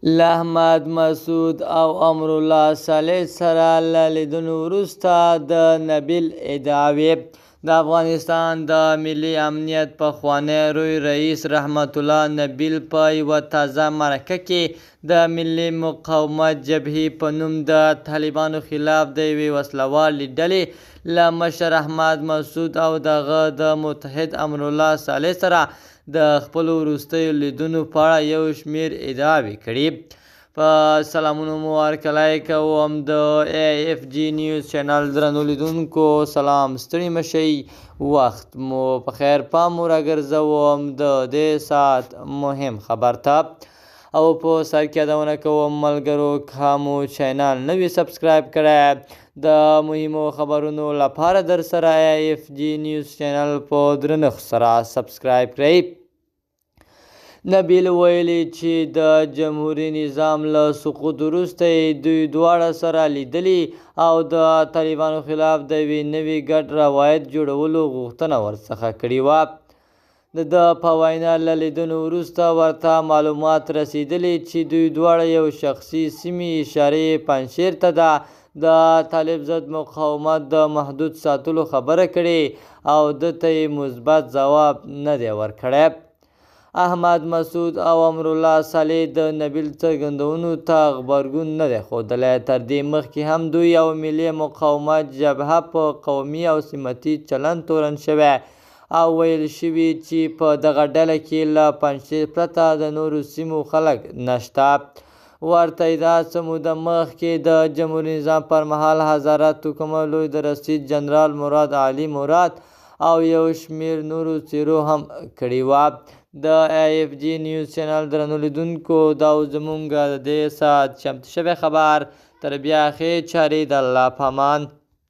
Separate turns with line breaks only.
له احمد مسعود او امرالله صالح سره له لیدنو وروسته د نبیل ادعاوې. د افغانستان د ملي امنیت پخوانی لوی رئیس رحمت الله نبیل په یوه تازه مرکه کې د ملي مقاومت جبهې په نوم د طالبانو خلاف د یوې وسلهوالې ډلې له مشر احمد مسعود او د هغه د متحد امرالله صالح سره د خپلو وروستیو لیدنو په اړه یو شمېر ادعاوې کړي. په سلامونو مو هرکلی کوم د ای اف جی نیوز چینل درنو لیدونکو، سلام، ستړي مه شئ، وخت مو په خیر. پام مو راګرځوم د دې ساعت مهم خبر ته او په سر کې یادونه کوم ملګرو، که مو چینل نه وي سبسکرایب کړی، د مهمو خبرونو لپاره در سره ای اف جی نیوز چینل په درنښت سره سبسکرایب کړئ. نبیل ویلي چې د جمهوري نظام له سقوط وروسته یې دوی دواړه سره لیدلي او د طالبانو خلاف د یوې نوي ګډ روایت جوړولو غوښتنه ورڅخه کړې وه. د ده په وینا، له لیدنو وروسته ورته معلومات رسېدلي چې دوی دواړه یو شخصي سیمې اشارې پنجشیر ته ده د طالب ضد مقاومت د محدود ساتلو خبره کړې او ده ته یې مثبت ځواب نه دی ورکړی. احمد مسعود او امرالله صالح د نبیل څرګندونو ته غبرګون نه دی ښودلی. تر دې مخکې هم دوی او ملي مقاومت جبهه په قومي او سمتي چلند تورن شوی او ویل شوي چې په دغه ډله کې له پنجشیر پرته د نورو سیمو خلک نشته. ورته ادعا څه موده مخکې د جمهوري نظام پر مهال هزاره توکمه لوی درستیز جنرال مراد علي مراد او یو شمېر نورو څېرو هم کړې وه. د ای اف جی نیوز چینل درنو لیدونکو، دا و زمونږ د دې ساعت چمتو شوی خبر. تر بیا ښې چارې، د الله په امان.